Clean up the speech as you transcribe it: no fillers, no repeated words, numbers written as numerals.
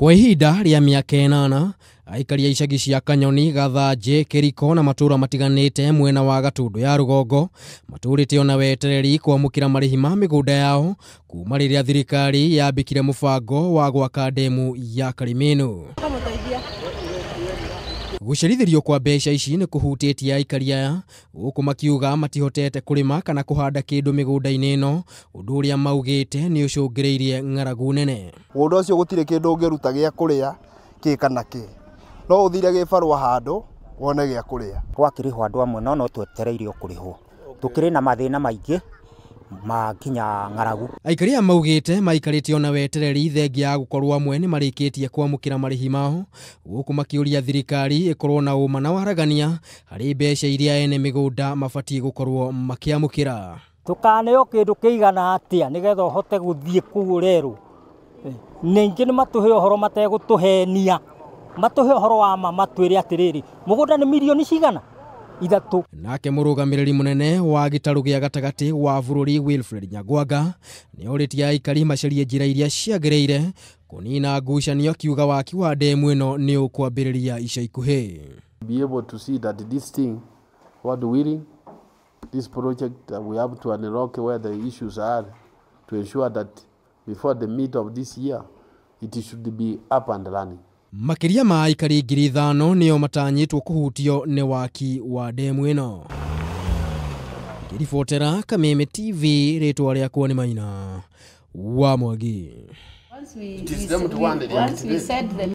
Kwa ihinda rĩa mĩaka 8 aikari a icagi cia Kanyoni, Gathanjĩ, Kĩriko na matũũra matiganĩte mwena wa Gatũndũ ya rũgongo matũrĩte ona wetereri kwamũkĩra marĩhi ma mĩgũnda yao kuma rĩrĩa thirikari yambĩkire mũbango wa gwaka ndemu ya Karimĩnũ. Gũcerithĩrio kwa mbeca ici nĩ kũhutĩtie aikari aya gũkũ makiuga matihotete kũrĩma kana kũhanda kĩndũ mĩgũnda-inĩ ĩno, ũndũ ũrĩa maugĩte nĩ ũcũngĩrĩirie ng'aragu nene. Mũgũnda ũcio gũtirĩ kĩndũ ũngĩruta gĩa kũrĩa kĩ kana kĩ, no ũthire gĩbarũa handũ wone gĩa kũrĩa. Gwakĩrĩhwo andũ amwe no twetereire o kũrĩhwo, tũkĩrĩ na mathĩna maingĩ ma nginya ng'aragu. Aikari aya maugĩte maikarĩte ona wetereri thengia ya gũkorwo amwe nĩ marĩkĩtie kwamũkĩra marĩhi mao, gũkũ makĩũria thirikari ĩkorwo na ũma na waragania harĩ mbeca iria ene mĩgũnda mabatiĩ gũkorwo makĩamũkĩra. Tũkaneo kĩndũ kĩigana atĩa nĩgetha ũhote gũthiĩ kũu ũrerwo. Ningĩ nĩ matũhe ũhoro mategũtũhenia, matũhe ũhoro wa ma, matwĩre atĩrĩrĩ, mũgũnda nĩ mirioni cigana? 3. Nake mũrũgamĩrĩri mũnene wa gĩtarũ gĩa gatagatĩ wa bũrũri Wilfred Nyagwanga nĩ orĩtie aikari macarie njĩra iria ciagĩrĩire kũnina ngucanio, akiuga waki wa ndemu ĩno nĩ ũkwambĩrĩria ica ikuhĩ. Be able to see that this thing, what willing, this project, we have to unlock where the issues are to ensure that before the mid of this year it should be up and running. Makĩria ma aikari 5,000 nĩo matanyĩtwo kũhutio nĩ waki wa ndemu ĩno. Ngĩribotera Kameme TV, rĩtwa rĩakwa nĩ Maina wa Mwangi. Once we said the